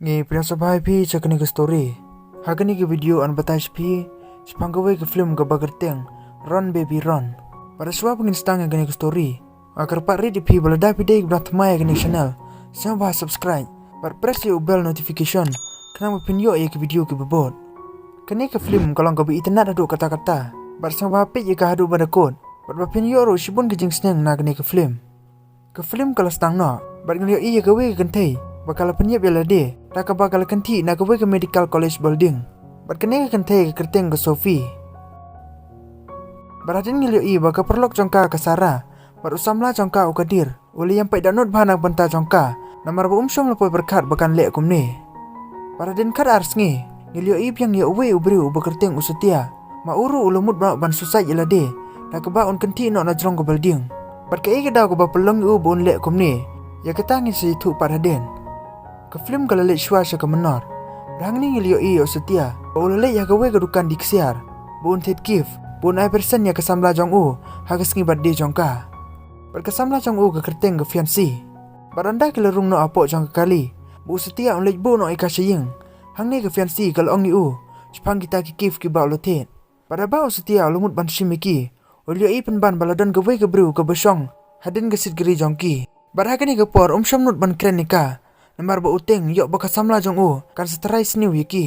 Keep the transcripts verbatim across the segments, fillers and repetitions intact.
Ngi pdiang sngewbha ïa phi sha kane ka story. Ha kane ka video yn batai sha phi shaphang kawei ka film kaba kyrteng Run Baby Run. Bad shuwa ba ngin sdang ïa kane ka story, nga kyrpad rit ïa phi ba lada phi dei kiba dang thymmai ïa kane ka channel, sngewbha subscribe bad press ïa u bell notification khnang ba phin ïoh ïa ki video kiba bud. Kane ka film ka long kaba itynnad haduh katta katta, bad sngewbha peit ïa ka haduh ba da kut bad ba phin ïoh ruh shibun ki jingsneng na kane ka film. Ka film ka la sdang noh bad ngi la ïohi ïa kawei ka kynthei ba ka la pynïap ïa lade da kaba ka la kynthih na kawei ka medical college building. Bad kane ka kynthei ka kyrteng ka Sophie. Bad hadien ngi la ïohi ba ka paralok jong ka, ka Sarah, bad u samla jong ka, u Kadir, u la ïam paidbah nud bha na ka bynta jong ka, namar ba um shym la poi pyrkhat ba kan leh kumne. Bad hadien khatar sngi ngi la ïohi biang ïa uwei u briew uba kyrteng u Satia, ma u ruh u la mut noh ban suicide ïa lade da kaba un kynthih noh na jrong ka building. Bad kaei ka daw kaba pynlong ïa u ba un leh kumne, ïa kata ngin sa ïathuh pat hadien. Ka film ka la leit shuwa sha ka mynnor. Hangne ngi la ïohi ïa u Satia ba u la leit ha kawei ka dukan die ksiar ba un thied gift, ba un ai present ïa ka samla jong u ha ka sngi birthday jong ka. Bad ka samla jong u ka kyrteng ka Fiancee. Bad ynda ki la rung noh hapoh jong ka kali ba u Satia un leit buh noh ïa ka sha ïing, hangne ka Fiancee ka la ong ïa u shaphang kita ki gift kiba u la thied. Bad haba u Satia u la mut ban shim ïa ki, u la ïohi pynban ba la don kawei ka briew kaba shong hadien ka seat kari jong ki. Bad ha kane ka por um shym nud ban kren ïa ka, namar ba u tieng ïoh ba ka samla jong u kan sa trai sniew ïa ki.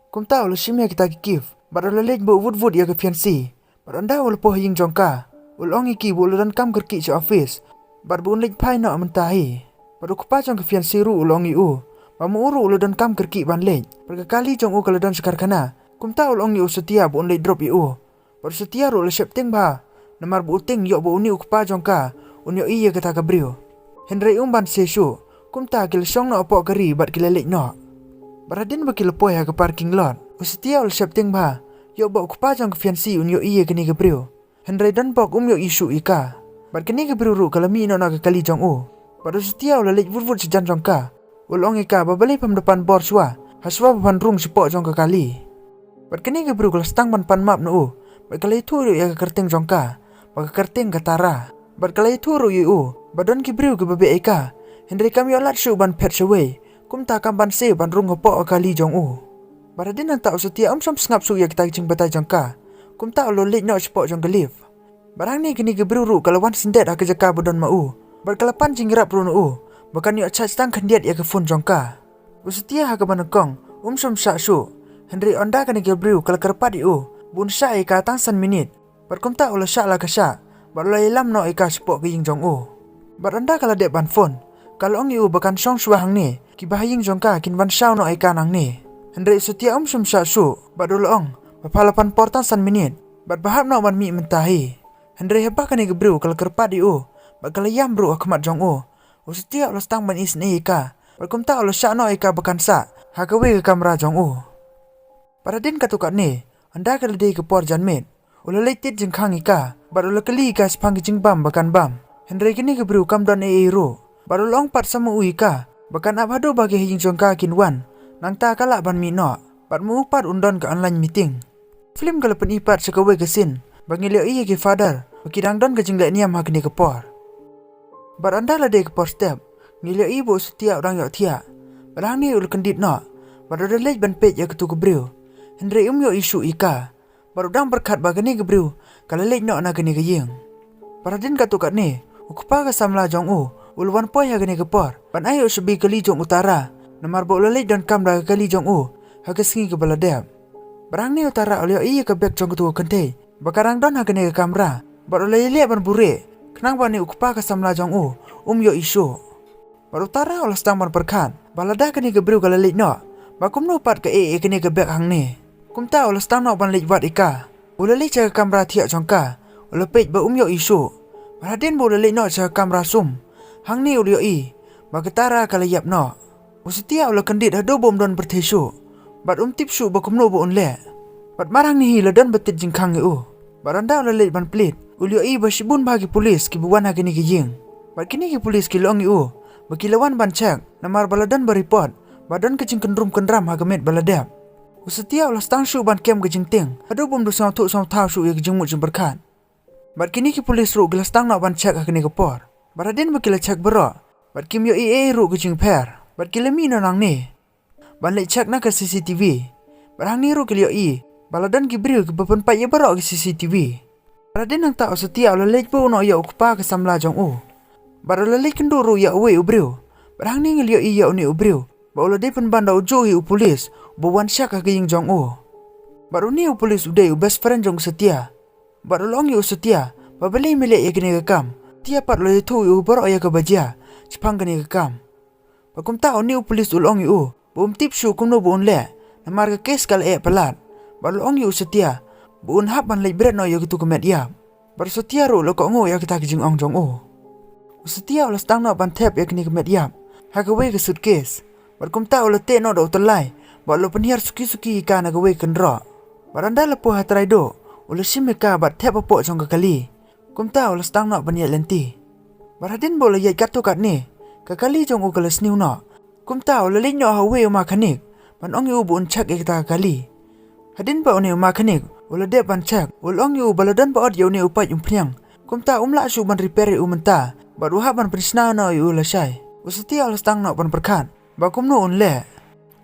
Kumta u la shim ïa kita ki gift bad u la leit buh wut wut ïa ka Fiancee. Bad ynda u la poi ha ïing jong ka, u la ong ïa ki ba u la donkam kyrkieh sha office bad ba un leit phai noh mynta hi. Bad u kpa jong ka Fiancee ruh u la ong ïa u ba ma u ruh u la donkam kyrkieh ban leit, bad ka kali jong u ka la don sha karkhana. Kumta u la ong ïa u Satia ba un leit drop ïa u. Bad u Satia ruh u la sheptieng bha, namar ba u tieng ïoh ba une u kpa jong ka un ïohi ïa kata ka briew. Hynrei um banse shuh, kumta ki la shong noh hapoh kari bad ki la leit noh. Bad hadien ba ki la poi ha ka parking lot, u Satia u la sheptieng bha, ïoh ba u kpa jong ka Fiancee un ïohi ïa kane ka briew. Hynrei donbok um ïohi shuh ïa ka. Bad kane ka briew ruh ka la mih noh na ka kali jong u. Bad u Satia u la leit wut wut shajan jong ka, u la ong ïa ka ba balei pham da pan bor shuwa hashuwa ba phan rung shapoh jong ka kali. Bad kane ka briew ka la sdang ban pan map na u, bad ka la ïathuh ruh ïa ka kyrteng jong ka ba ka kyrteng ka Tara. Bad ka la ïathuh ruh ïa u ba don ki briew kiba beh ïa ka, hynrei kam ïoh lad shuh ban phet shawei, kumta kam banse ban rung hapoh ka kali jong u. Bad hadien nangta u Satia um shym sngap shuh ïa kita ki jingbatai jong ka, kumta u la leit noh shapoh jong ka lift. Bad hangne kane ka briew ruh ka la wan syndet ha ka jaka ba don ma u, bad ka la pan jingïarap ruh na u ba kan ïoh charge tang khyndiat ïa ka phone jong ka. U Satia ha kaba nyngkong um shym shah shuh, hynrei ynda kane ka briew ka la kyrpad ïa u ba un shah ïa ka tang san minit, bad kumta u la shah la ka shah bad u la ïalam noh ïa ka shapoh ka ïing jong u. Bad ynda ka la dep ban phone, ka la ong ïa u ba kan shong shuwa hangne, kiba ha ïing jong ka kin wan shaw noh ïa ka nangne. Hynrei u Satia um shym shah shuh bad u la ong ba pha la pan por tang san minit bad pha hap noh ban mih mynta hi. Hynrei haba kane ka briew ka la kyrpad ïa u bad ka la ïam ruh ha khmat jong u, u Satia u la sdang ban isynei ïa ka, bad kumta u la shah noh ïa ka ba kan sah ha kawei ka kamra jong u. Bad hadien katto katne, ynda ka la dei ka por janmiet, u la leit tied jingkhang ïa ka bad u la kylli ïa ka shaphang ka jingbam ba kan bam. Hynrei kane ka briew kam don ei ei ruh, bad u la ong pat sa ma u ïa ka ba kan ap haduh ba ki ha ïing jong ka kin wan, nangta ka lah ban mih noh, bad ma u pat un don ka online meeting. Film ka la pyni pat sha kawei ka scene ba ngi la ïohi ïa ki father ba ki dang don ka jingleh niam ha kane ka por. Bad ynda la dei ka por step, ngi la ïohi ba u Satia u dang ïohthiah. Bad hangne u la kyndit noh bad u da leit ban peit ïa katu ka briew, hynrei um ïohi shuh ïa ka. Bad u dang pyrkhat ba kane ka briew ka la leit noh na kane ka ïing. Bad hadien katto katne, u kpa ka samla jong u u la wan poi ha kane ka por ban ai ïa u shabi kali jong u Tara, namar ba u la leit donkam da ka kali jong u ha ka sngi kaba la dep. Bad hangne u Tara u la ïohi ïa ka bag jong katu ka kynthei ba ka dang don ha kane ka kamra, bad u la ïaleh ban buhrieh khnang ba une u kpa ka samla jong u um ïohi shuh. Bad u Tara u la sdang ban pyrkhat ba lada kane ka briew ka la leit noh, ba kumno pat ka ïeh ïa kane ka bag hangne. Kumta u la sdang noh ban leit wad ïa ka. U la leit sha ka kamra thiah jong ka, u la peit ba um ïohi shuh. Bad hadien ba u la leit noh sha ka kamra sum, hangne u la ïohi ba ka Tara ka la ïap noh. U Satia u la kyndit haduh ba um don pyrthei shuh, bad um tip shuh ba kumno ba un leh. Bad mar hangne hi la don ba tied jingkhang ïa u. Bad ynda u la leit ban plie, u la ïohi ba shibun bha ki pulit kiba wan ha kane ka ïing. Bad kine ki pulit ki la ong ïa u ba ki la wan ban check, namar ba la don ba report ba don ka jingkyndrum kyndram ha ka miet ba la dep. U Satia u la sdang shuh ban kem ka jingtieng haduh ba um da sngewthuh sngewthaw shuh ïa ka jingmut jingpyrkhat. Bad kine ki pulit ruh ki la sdang noh ban check ha kane ka por. Bad hadien ba ki la check baroh, bad kim ïohi ei ei ruh ka jingpher, bad ki la mih noh nangne. ban leit check na ka C C T V. Bad hangne ruh ki la ïohi ba la don ki briew kiba pynpait ïa baroh ki C C T V. Bad hadien nangta u Satia u la leit buh noh ïa u kpa ka samla jong u. Bad u la leit kynduh ruh ïa uwei u briew. Bad hangne ngi la ïohi ïa une u briew ba u la dei pynban da u juh hi u pulis uba wan check ha ka ïing jong u. Bad une u pulis u dei u best friend jong u Satia. Bad u la ong ïa u Satia ba balei me leh ïa kane ka kam. Satia pat u la ïathuh ïa u baroh ïa kaba jia shaphang kane ka kam. Bad kumta une u pulis u la ong ïa u ba um tip shuh kumno ba un leh, namar ka kes ka la eh palat. Bad u la ong ïa u Satia ba un hap ban leit bret noh ïa katu ka met ïap. Bad u Satia ruh u la kohnguh ïa kata ka jingong jong u. U Satia u la sdang noh ban thep ïa kane ka met ïap ha kawei ka suitcase. Bad kumta u la teh noh da u tyllai bad u la pynhiar suki suki ïa ka na kawei ka kynroh. Bad ynda la poi ha trai duh, u la shim ïa ka bad thep hapoh jong ka kali. Kumta u la sdang noh ban ïaid lynti. Bad hadien ba u la ïaid katto katne, ka kali jong u ka la sniew noh. Kumta u la leit noh ha uwei u makanik ban ong ïa u ba un check ïa kata ka kali. Hadien ba une u makanik u la dep ban check, u la ong ïa u ba la don ba ot ïa une u pait umphniang. Kumta um lah shuh ban repair ïa u mynta bad u hap ban pynshna noh ïa u lashai. U Satia u la sdang noh ban pyrkhat ba kumno un leh.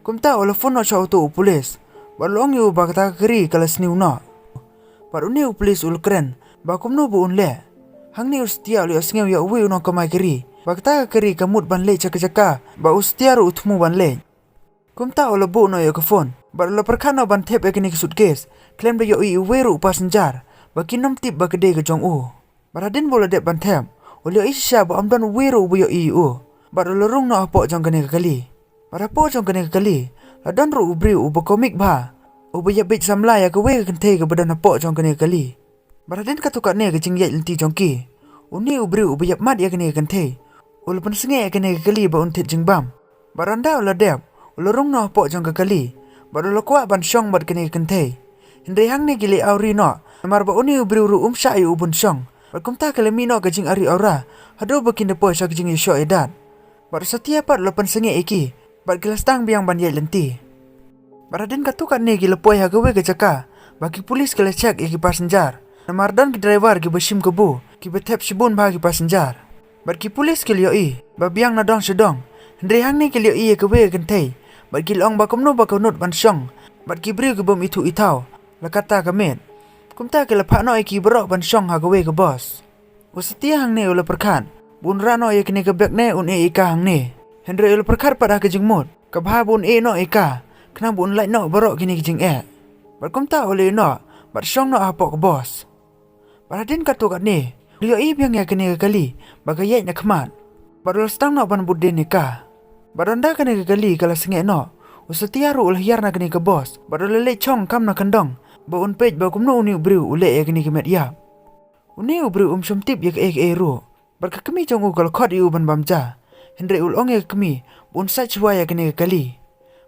Kumta u la phone noh sha uto u pulis bad u la ong ïa u ba kata ka kali ka la sniew noh. Bad une u pulis u la kren ba kumno ba un leh. Hangne u Satia u la ïohsngew ïa uwei u nongkamai kali ba kata ka kali ka mut ban leit sha ka jaka ba u Satia ruh u thmu ban leit. Kumta u la buh noh ïa ka phone bad u la pyrkhat noh ban thep ïa kane ka suitcase khlem da ïohi uwei ruh u passenger ba kin ym tip ba ka dei ka jong u. Bad hadien ba u la dep ban thep, u la ïohi shisha ba ym don uwei ruh uba ïohi ïa u. Bad u la rung noh hapoh jong kane ka kali. Bad hapoh jong kane ka kali la don ruh u briew uba komik bha, uba ïa bit samla ïa kawei ka kynthei kaba don hapoh jong kane ka kali. Bad hadien katto katne ka jingïaid lynti jong ki, une u briew uba ïapmat ïa kane ka kynthei u la pynsngew ïa kane ka kali ba un thied jingbam. Bad ynda u la dep, u la rung noh hapoh jong ka kali bad u la kwah ban shong bad kane ka kynthei. Hynrei hangne ki la ïa awri noh namar ba une u briew ruh um shah ïa u ban shong. Bad kumta ki la mih noh ka jingawri awra haduh ba kin da poi sha ka jingïashoh ïadat. Bad u Satia pat u la pynsngew ïa ki bad ki la sdang biang ban ïaid lynti. Bad hadien katto katne ki la poi ha kawei ka jaka ba ki pulis ki la check ïa ki passenger. Namar don ki driver kiba shim kabu kiba thep shibun bha ki passenger. Bad ki pulis ki la ïohi ba biang na dong sha dong. Hynrei hangne ki la ïohi ïa kawei ka kynthei bad ki la ong ba kumno ba ka nud ban shong bad ki briew ki bym ithuh ithaw la katta ka miet. Kumta ki la phah noh ïa ki baroh ban shong ha kawei ka bos. U Satia hangne u la pyrkhat ba un rah noh ïa kane ka bag ne un ïeh ïa ka hangne. Hynrei u la pyrkhat pat ha ka jingmut ka bha ba un ïeh noh ïa ka khnang ba un lait noh baroh kine ki jingeh. Bad kumta u la ïeh noh bad shong noh hapoh ka bos. Bad hadien katto katne u la ïohi biang ïa kane ka kali ba ka ïaid na khmat. Bad u la sdang noh ban bud dien ïa ka. Bad ynda kane ka kali ka la sangeh noh, u Satia ruh u la hiar na kane ka bos bad u la leit shong kam na kyndong ba un peit ba kumno une u briew u leh ïa kane ka met ïap. Une u briew um shym tip ïa kaei kaei ruh. Bad ka kmie jong u ka la khot ïa u ban bam ja. Hynrei u la ong ïa ka kmie ba un sait shuwa ïa kane ka kali.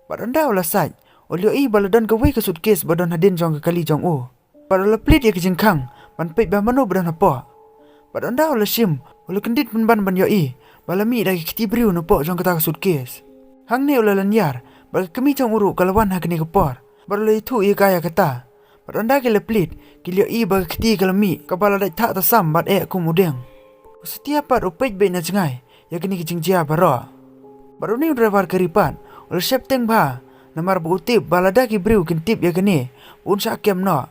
Bad ynda u la sait, u la ïohi ba la don kawei ka suitcase ba don hadien jong ka kali jong u. Bad u la plied ïa ka jingkhang ban peit ba mano ba don hapoh. Bad ynda u la shim, u la kyndit pynban ban ïohi ba la mih da ki kti briew napoh jong kata ka suitcase. Hangne u la lynñiar bad ka kmie jong u ruh ka la wan ha kane ka por. Bad u la ïathuh ïa ka ïa kata. Bad ynda ki la plied, ki la ïohi ba ka kti ka la mih kaba la dait thah tasam bad eh kum u dieng. U Satia pat u peit beit na jngai ïa kine ki jingjia baroh. Bad une u driver kari pat u la sheptieng bha namar ba u tip ba lada ki briew kin tip ïa kane ba un shah kem noh.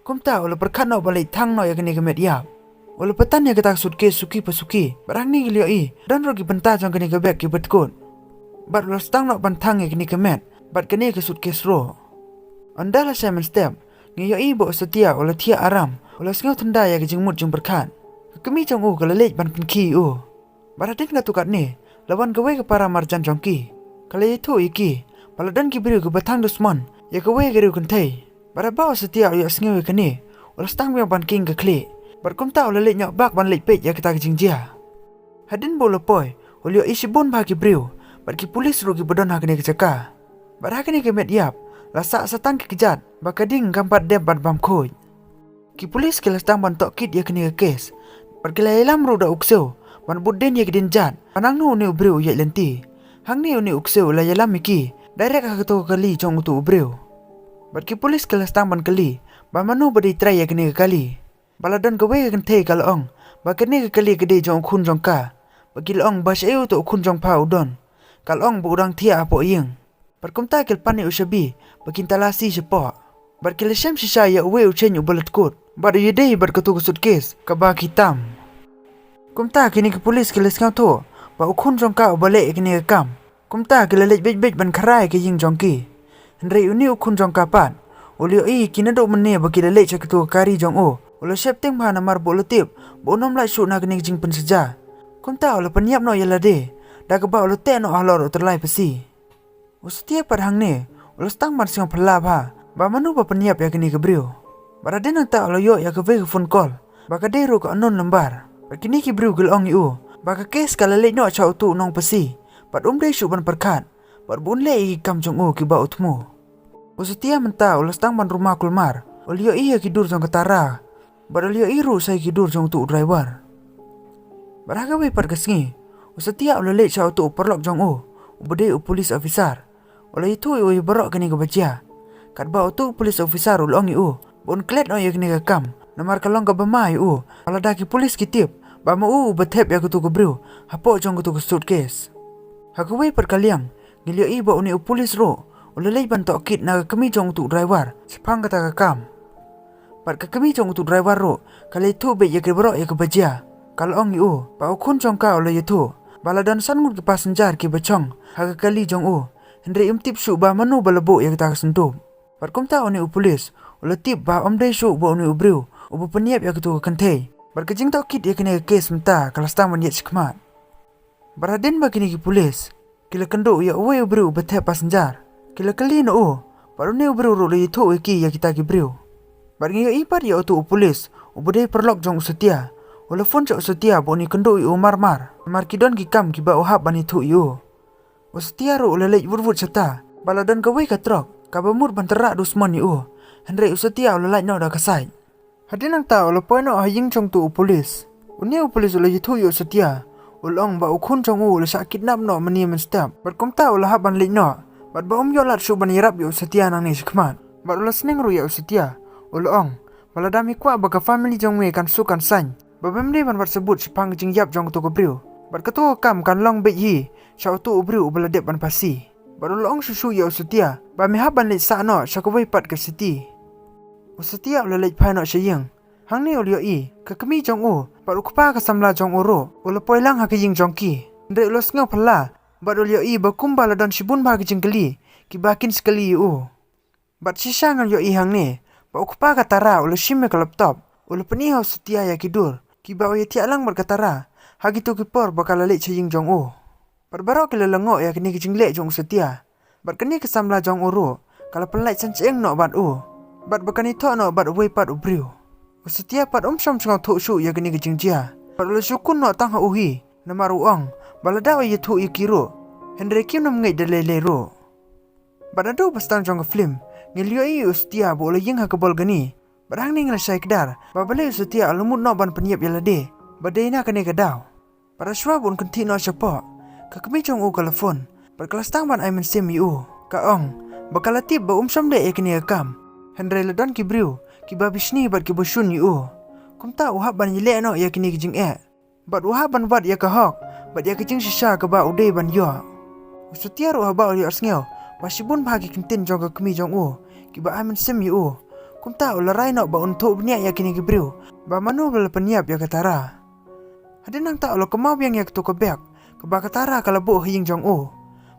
Kumta u la pyrkhat noh ban leit thang noh ïa kane ka met ïap. U la pyntan ïa kata ka suitcase suki pa suki bad hangne ki la ïohi don ruh ki bynta jong kane ka bag kiba tkut. Bad u la sdang noh ban thang ïa kane ka met bad kane ka suitcase ruh. Ynda la shai mynstep, ngi ïohi ba u Satia u la thiah aram, u la sngew tynda ïa ka jingmut jingpyrkhat. Ka kmie jong u ka la leit ban pynkhie ïa u. Bad hadien katto katne la wan kawei ka para marjan jong ki. Ka la ïathuh ïa ki ba la don ki briew kiba thang dusmon ïa kawei ka riew kynthei. Bad haba u Satia u ïohsngew ïa kane, u la sdang biang ban king ka khlieh. Bad kumta u la leit noh bak ban leit peit ïa kata ka jingjia. Hadien ba u la poi, u la ïohi shibun bha ki briew bad ki pulis ruh kiba don ha kane ka jaka. Bad ha kane ka met ïap la sah sa tang ki kjat ba ka ding kam pat dep ban bam khuid. Ki pulis ki la sdang ban tohkit ïa kane ka kes bad ki la ïalam ruh da u ksew ban bud dien ïa ki dienjat ba naduh une u briew u ïaid lynti. Hangne une u ksew u la ïalam ïa ki direct ha kato ka kali jong uto u briew. Bad ki pulis ki la sdang ban kylli ba mano ba dei trai ïa kane ka kali. Ba la don kawei ka kynthei ka la ong ba kane ka kali ka dei jong u khun jong ka. Ba ki la ong ba shaei uto u khun jong pha u don. Ka la ong ba u dang thiah hapoh ïing. Bad kumta ki la pan ïa u shabi ba kin talasi shapoh. Bad ki la shem shisha ïa uwei u chain uba lytkut bad u ïadei bad katu ka suitcase kaba ki tam. Kumta kine ki pulis ki la sngewthuh ba u khun jong ka uba leh ïa kane ka kam. Kumta ki la leit beit beit ban khrai ïa ka ïing jong ki. Hynrei une u khun jong ka pat u la ïohi ïa ki naduh mynne ba ki la leit sha katu ka kari jong u. U la sheptieng bha namar ba u la tip ba un ym lait shuh na kane ka jingpynshitom. Kumta u la pynïap noh ïa lade da kaba u la teh noh halor u tyllai pasi. U Satia pat hangne u la sdang ban sngewphylla bha ba mano ba pynïap ïa kane ka briew. Bad hadien nangta u la ïoh ïa kawei ka phone call ba ka dei ruh ka unknown number. Bad kine ki briew ki la ong ïa u ba ka case ka la leit noh sha utu u nongpasi bad um dei shuh ban pyrkhat bad ba un leh ïa ki kam jong u kiba u thmu. U Satia mynta u la sdang ban ruma kulmar, u la ïohi ïa ki dur jong ka Tara bad u la ïohi ruh sa ïa ki dur jong utu u driver. Bad ha kawei pat ka sngi u Satia u la leit sha utu u paralok jong u uba dei u police officer. U la ïathuh ïa u ïa baroh kane kaba jia. Katba utu u police officer u la ong ïa u ba un klet noh ïa kane ka kam namar ka long kaba ma ïa u. Ba lada ki pulis ki tip ba ma u uba thep ïa katu ka briew hapoh jong katu ka suitcase. Ha kawei pat ka liang ngi la ïohi ba une u pulis ruh u la leit ban tohkit na ka kmie jong utu u driver shaphang kata ka kam. Bad ka kmie jong utu u driver ruh ka la ïathuh beit ïa ki baroh ïa kaba jia. Ka la ong ïa u ba u khun jong ka u la ïathuh ba la don san ngut ki passenger kiba shong ha ka kali jong u, hynrei um tip shuh ba mano ba la buh ïa kata ka syndup. Bad kumta une u pulis u la tip ba um dei shuh ba une u briew uba pynïap ïa katu ka kynthei. Bad ka jingtohkit ïa kane ka case mynta ka la sdang ban ïaid shakhmat. Bad hadien ba kine ki pulis ki la kynduh ïa uwei u briew uba thep passenger, ki la kylli na u bad une u briew ruh u la ïathuh ïa ki ïa kita ki briew. Bad ngi ïohi pat ïa utu u pulis uba dei paralok jong u Satia u la phone sha u Satia ba un ïakynduh ïa u marmar namar ki don ki kam kiba u hap ban ïathuh ïa u. U Satia ruh u la leit wut wut shata ba la don kawei ka trok kaba mut ban tyrah dusmon ïa u, hynrei u Satia u la lait noh da ka sait. Hadien nangta u la poi noh ha ïing jong utu u pulis. Une u pulis u la ïathuh ïa u Satia, u la ong ba u khun jong u u la shah kidnap noh mynne mynstep bad kumta u la hap ban leit noh bad ba um ïoh lad shuh ban ïarap ïa u Satia nangne shakhmat. Bad u la sneng ruh ïa u Satia, u la ong ba lada me kwah ba ka family jong me kan suk kan saiñ, ba mem dei ban wad sabut shaphang ka jingïap jong katu ka briew. Bad katu ka kam kan long beit hi sha utu u briew uba la dep ban phasi. Bad u la ong shuh shuh ïa u Satia ba me hap ban leit sah noh sha kawei pat ka city. U Satia u la leit phai noh sha ïing. Hangne u la ïohi ka kmie jong u bad u kpa ka samla jong u ruh u la poi lang ha ka ïing jong ki. Hynrei u la sngewphylla bad u la ïohi ba kumba la don shibun bha ki jingkylli kiba kin sa kylli ïa u. Bad shisha ngi la ïohi hangne ba u kpa ka Tara u la shim ïa ka laptop, u la pyni ha u Satia ïa ki dur kiba u ïathiah lang bad ka Tara ha kitu ki por ba ka la leit sha ïing jong u. Bad baroh ki la lyngngoh ïa kane ka jingleh jong u Satia. Bad kane ka samla jong u ruh ka la pynlait sngewsih noh bad u, bad ba kan ïathoh noh bad uwei pat u briew. U Satia pat um shym sngewthuh shuh ïa kane ka jingjia bad u la shu kun noh tang ha u hi, namar u ong ba lada u ïathuh ïa ki ruh, hynrei kim nym ngeit da lei lei ruh. Bad naduh ba sdang jong ka film ngi la ïohi ïa u Satia ba u la ïeng ha ka balcony. Bad hangne ngi la shai kdar ba balei u Satia u la mut noh ban pynïap ïa lade ba dei na kane ka daw. Bad hashwa ba un kynthih noh shapoh, ka kmie jong u ka la phone bad ka la sdang ban ai mynsiem ïa u. Ka ong ba ka la tip ba um shym leh ïa kane ka kam, hynrei la don ki briew kiba bishni bad kiba shun ïa u. Kumta u hap ban ïaleh noh ïa kane ka jingeh bad u hap ban wad ïa ka hok bad ïa ka jingshisha kaba u dei ban ïoh. U Satia ruh haba u la ïohsngew ba shibun bha ki ktien jong ka kmie jong u kiba ai mynsiem ïa u, kumta u la rai noh ba un thoh bniah ïa kine ki briew ba mano ba la pynïap ïa ka Tara. Hadien nangta u la kynmaw biang ïa kato ka bag kaba ka Tara ka la buh ha ïing jong u.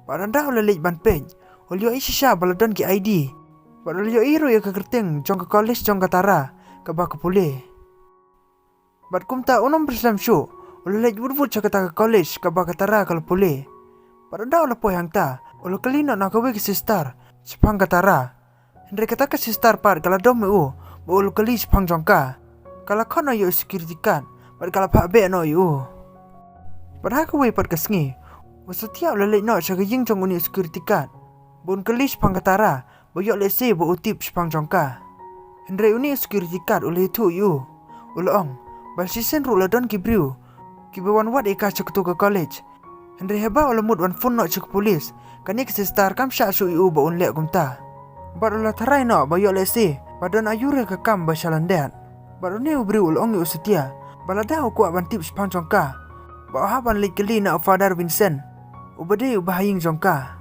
Bad haba u la leit ban peit, u la ïohi shisha ba la don ki I D. Bad u la ïohi ruh ïa ka kyrteng jong ka college jong ka Tara kaba ka pule. Bad kumta un ym pyrshah shuh, u la leit wut wut sha kata ka college kaba ka Tara ka la pule. Bad haba u la poi hangta, u la kylli noh na kawei ka sister shaphang ka Tara. Hynrei kata ka sister pat ka la dom ïa u ba u la kylli shaphang jong ka. Ka la khot noh ïa u security guard bad ka la phah beh noh ïa u. Bad ha kawei pat ka sngi, u Satia u la leit noh sha ka ïing jong une u security guard ba un kylli shaphang ka Tara ba ïoh lehse ba u tip shaphang jong ka. Hynrei une u security guard u la ïathuh ïa u, u la ong ba shisien ruh la don ki briew kiba wan wad ïa ka sha kato ka college. Hynrei haba u la mut wan phone noh sha ka police, kane ka sister kam shah shuh ïa u ba un leh kumta. Bad u la tharai noh ba ïoh lehse ba don aiu re ka kam ba shalyndet. Bad une u briew u la ong ïa u Satia ba lada u kwah ban tip shaphang jong ka, ba u hap ban leit kylli na u Father Vincent, uba dei u bahaïing jong ka.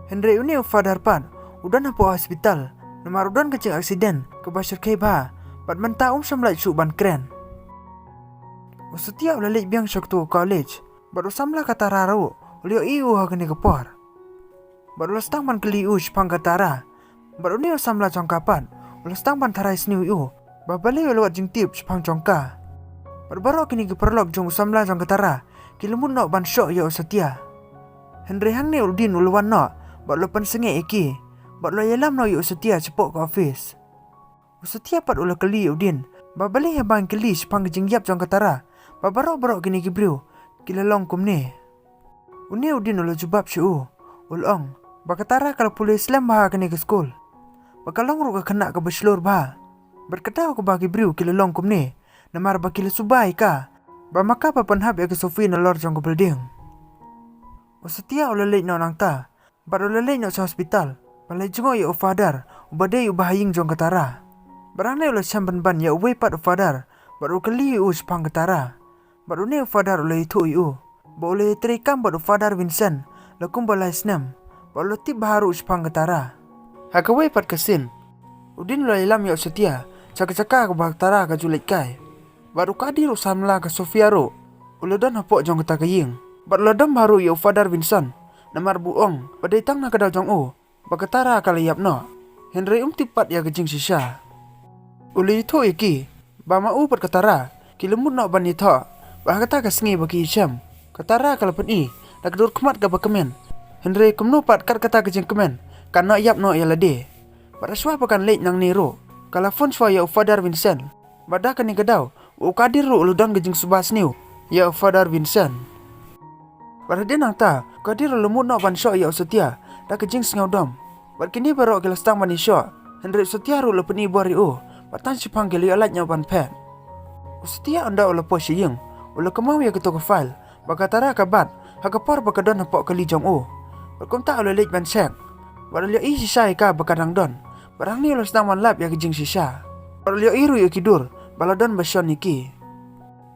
Hynrei une u Father pat u don hapoh hospital namar u don ka jing accident kaba shyrkhei bha, bad mynta um shym lah shuh ban kren. U Satia u la leit biang sha uto u college, bad u samla ka Tara ruh u la ïohi ïa u ha kane ka por. Bad u la sdang ban kylli ïa u shaphang ka Tara. Bad une u samla jong ka pat u la sdang ban tharai sniew ïa u ba balei u la wad jingtip shaphang jong ka. Bad baroh kine ki paralok jong u samla jong ka Tara ki la mut noh ban shoh ïa u Satia. Hynrei hangne u Din u la wan noh bad u la pynsangeh ïa ki, bad u la ïalam noh ïa u Satia shapoh ka office. U Satia pat u la kylli ïa u Din ba balei haba ngi kylli shaphang ka jingïap jong ka Tara ba baroh baroh kine ki briew ki la long kumne. Une u Din u la jubab sha u, u la ong ba ka Tara ka la pule slem bha ha kane ka skul, ba ka long ruh ka khynnah kaba shlur bha. Bad ka daw kaba ki briew ki la long kumne namar ba ki la suba ïa ka, ba ma ka ba pynhap ïa ka Sophie nalor jong ka building. U Satia u la leit noh nangta, bad u la leit noh sha hospital ban leit jngoh ïa u Father uba dei u bahaïing jong ka Tara. Bad hangne u la shem pynban ïa uwei pat u Father bad u kylli ïa u shaphang ka Tara. Bad une u Father u la ïathuh ïa u ba u la ïatrei kam bad u Father Vincent la kumba lai snem, bad u la tip bha ruh shaphang ka Tara. Ha kawei pat ka sien, u Din u la ïalam ïa u Satia sha ka jaka kaba ka Tara ka ju leit kai. Bad u Kadir u samla ka Sophia ruh u la don hapoh jong kata ka ïing, bad u la dom bha ruh ïa u Father Vincent namar ba u ong ba dei tang na ka daw jong u ba ka Tara ka la ïap noh, hynrei um tip pat ïa ka jingshisha. U la ïathuh ïa ki ba ma u bad ka Tara ki la mut noh ban ïathoh, bad ha kata ka sngi ba ki ïashem, ka Tara ka la pyni da ka dur khmat kaba kmen, hynrei kumno pat kat kata ka jingkmen kan noh ïap noh ïa lade. Bad shuwa ba kan leit nangne ruh ka la phone shuwa ïa u Father Vincent, bad da kane ka daw u Kadir ruh u la don ka jingsuba sniew ïa u Father Vincent. Bad hadien nangta u Kadir u la mut noh ban shoh ïa u Satia da ka jingsngewdom. Bad kine baroh ki la sdang ban ïashoh, hynrei u Satia ruh u la pyni bor ïa u, bad tang shiphang ki la ïoh lait noh ban phet. U Satia ynda u la poi sha ïing u la kynmaw ïa kato ka file ba ka Tara ka bat ha ka por ba ka don hapoh kali jong u. Bad kumta u la leit ban check, bad u la ïohi shisha ïa ka ba ka dang don. Bad hangne u la sdang ban lap ïa ka jingshisha, bad u la ïohi ruh ïa ki dur ba la don ba shon ïa ki.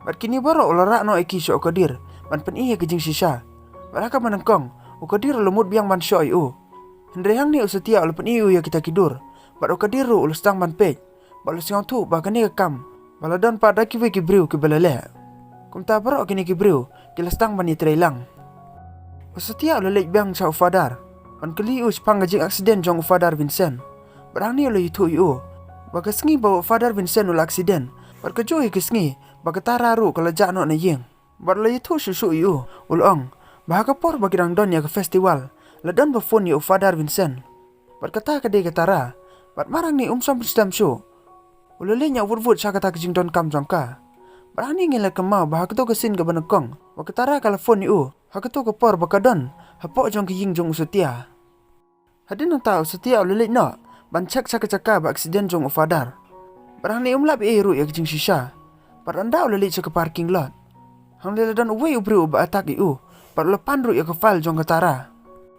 Bad kine baroh u la rah noh ïa ki sha u Kadir ban pyni ïa ka jingshisha. Bad ha kaba nyngkong u Kadir u la mut biang ban shoh ïa u, hynrei hangne u Satia u la pyni ïa u ïa kita ki dur, bad u Kadir ruh u la sdang ban peit, bad u la sngewthuh ba kane ka kam ba la don pat da kiwei ki briew kiba la leh. Kumta baroh kine ki briew ki la sdang ban ïatreilang. U Satia u la leit biang sha u Father ban kylli ïa u shaphang ka jing accident jong u Father Vincent. Bad hangne u la ïathuh ïa u ba ka sngi ba u Father Vincent u la accident, bad kajuh hi ka sngi ba ka Tara ruh ka la jah noh na ïing. Bad u la ïathuh shuh shuh ïa u, u la ong ba ha ka por ba ki dang don ïa ka festival la don ba phone ïa u Father Vincent. Bad kata ka dei ka Tara. Bad mar hangne um shym pynslem shuh, u la leit noh wut wut sha kata ka jingdonkam jong ka. Bad hangne ngi la kynmaw ba ha kato ka sien kaba nyngkong ba ka Tara ka la phone ïa u ha kato ka por ba ka don hapoh jong ka ïing jong u Satia. Hadien nangta u Satia u la leit noh ban check sha ka jaka ba accident jong u Father. Bad hangne um lap ei ei ruh ïa ka jingshisha. Bad ynda u la leit sha ka parking lot, hangne la don uwei u briew uba attack ïa u, bad u la pan ruh ïa ka file jong ka Tara.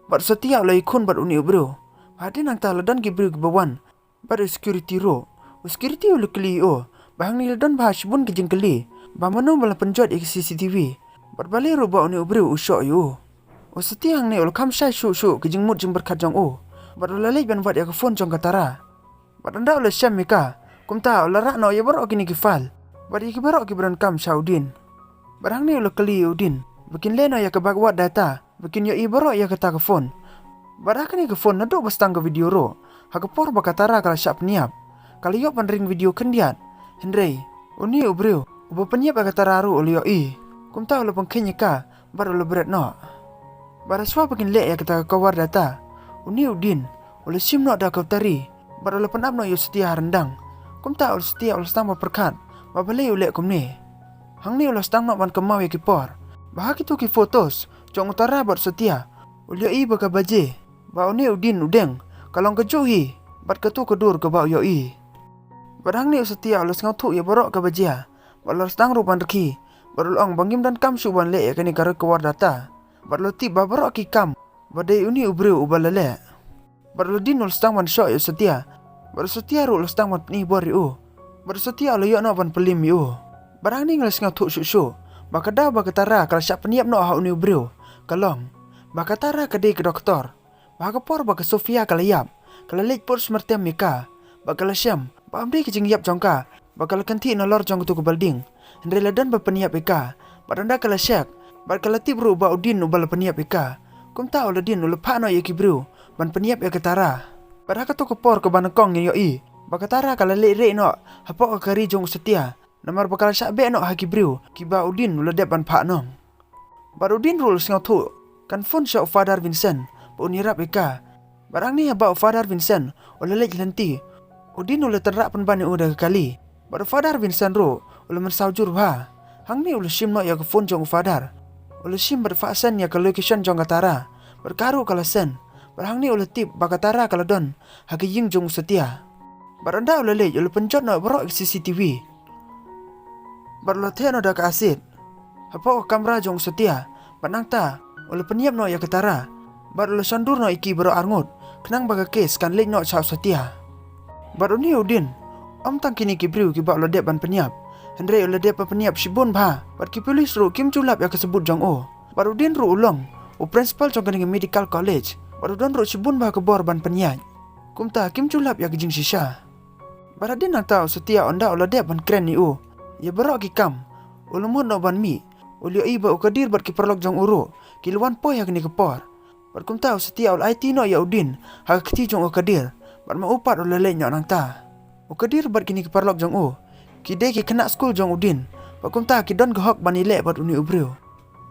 Bad u Satia u la ïakhun bad une u briew. Hadien nangta la don ki briew kiba wan bad u security ruh. U security u la kylli ïa u ba hangne la don bha shibun ki jingkylli ba mano ba la pynjot ïa ka C C T V, bad balei ruh ba une u briew u shoh ïa u. U Satia hangne u la kham shai shuh shuh ka jingmut jingpyrkhat jong u, bad u la leit ban wad ïa ka phone jong ka Tara. Bad ynda u la shem ïa ka, kumta u la rah noh ïa baroh kine ki file bad ïa ki baroh kiba donkam sha u Din. Bad hangne u la kylli ïa u Din ba kin leh noh ïa ka backward data ba kin ïohi baroh ïa kata ka phone. Bad ha kane ka phone naduh ba sdang ka video ruh, ha ka por ba ka Tara ka la shah pynïap, ka la ïoh ban ring video khyndiat. Hynrei une u briew uba pynïap ïa ka Tara ruh u la ïohi. Kumta u la pynkheiñ ïa ka bad u la bret noh. Bad ha shuwa ba kin leh ïa kata ka cover data, une u Din u la shim noh da ka tari bad u la pynap noh ïa u Satia ha ryndang. Kumta u Satia u la sdang ban pyrkhat ba balei u leh kumne. Hangne u la sdang noh ban kynmaw ïa ki por ba ha kito ki photos jong u Tara bad u Satia u la ïohi ba ka baje ba une u Din u deng ka long kajuh hi bad kato ka dur kaba u ïohi. Bad hangne u Satia u la sngewthuh ïa baroh kaba jia, bad u la sdang ruh ban rkhie, bad u la ong ba ngim donkam shuh ban leh ïa kane ka recover data. Bad u la tip ba baroh ki kam ba dei une u briew uba la leh. Bad u la Din u la sdang ban shoh ïa u Satia, bad u Satia ruh u la sdang ban pyni bor ïa u. Bad u Satia u la ïoh noh ban pynlem ïa u. Bad hangne ngi la sngewthuh shuh shuh ba ka daw ba ka Tara ka la shah pynïap noh ha une u briew ka long ba ka Tara ka dei ka doktor. Ba ha ka por ba ka Sofia ka la ïap, ka la leit pur smertem ïa ka, ba ka la shem ba ym dei ka jingïap jong ka ba ka la kynthih nalor jong katu ka building. Hynrei la don ba pynïap ïa ka. Bad ynda ka la shek, bad ka la tip ruh ba u Din uba la pynïap ïa ka. Kumta u la Din u la phah noh ïa ki briew ban pynïap ïa ka Tara. Bad ha katu ka por kaba nyngkong ngi ïohi ba ka Tara ka la leit rieh noh hapoh ka kari jong u Satia, namar ba ka la shah beh noh ha ki briew kiba u Din u la dep ban phah noh. Bad u Din ruh u la sngewthuh, kan phone sha u Father Vincent ba un ïarap ïa ka. Bad hangne haba u Father Vincent u la leit lynti, u Din u la tynrah pynban ïa u da ka kali. Bad u Father Vincent ruh u la mynsaw jur bha. Hangne u la shim noh ïa ka phone jong u Father. U la shim bad phah send ïa ka location jong ka Tara. Bad ka ruh ka la send. Bad hangne u la tip ba ka Tara ka la don ha ka ïing jong u Satia. Bad ynda u la leit u la pynjot noh baroh ki C C T V. Bad u la theh noh da ka acid hapoh ka kamra jong u Satia. Bad nangta u la pynïap noh ïa ka Tara. Bad u la shondur noh ïa ki baroh arngut, khnang ba ka case kan leit noh sha u Satia. Bad une u Din, ym tang kine ki briew kiba u la dep ban pynïap, hynrei u la dep ban pynïap shibun bha. Bad ki pulis ruh kim ju lap ïa ka sabut jong u. Bad u Din ruh u long u principal jong kane ka medical college. Bad u don ruh shibun bha ka bor ban pynïaid. Kumta kim ju lap ïa ka jingshisha. Bad hadien nangta u Satia ynda u la dep ban kren ïa u ïa baroh ki kam, u la mut noh ban mih. U la ïohi ba u Kadir bad ki paralok jong u ruh ki la wan poi ha kane ka por. Bad kumta u Satia u la aiti noh ïa u Din ha ka kti jong u Kadir. Bad ma u pat u la leit noh nangta. U Kadir bad kine ki paralok jong u ki dei ki khynnah skul jong u Din. Bad kumta ki don ka hok ban ïaleh bad une u briew.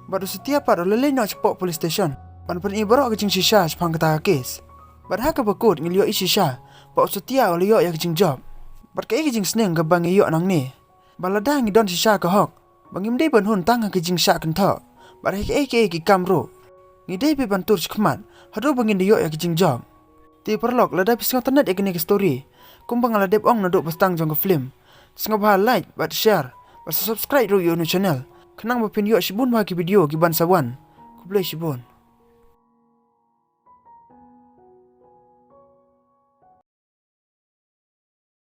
Bad u Satia pat u la leit noh shapoh police station ban pyni baroh ka jingshisha shaphang kata ka case. Bad ha kaba kut ngi la ïohi shisha ba u Satia u la ïoh ïa ka jingjop. Bad kaei ka jingsneng kaba ngi ïoh nangne, ba lada ngi don shisha ka hok, ba ngim dei ban hun tang ha ka jingshah kynthoh bad ha kaei kaei ki kam ruh. Ngi dei beit ban tur shakhmat haduh ba ngin da ïoh ïa ka jingjop. Te paralok, lada phi sngewtynnat ïa kane ka story, kumba nga la dep ong naduh ba sdang jong ka film, sngewbha like bad share bad subscribe ruh ïa une u channel, khnang ba phin ïoh shibun bha ki video kiban sa wan. Khublei shibun.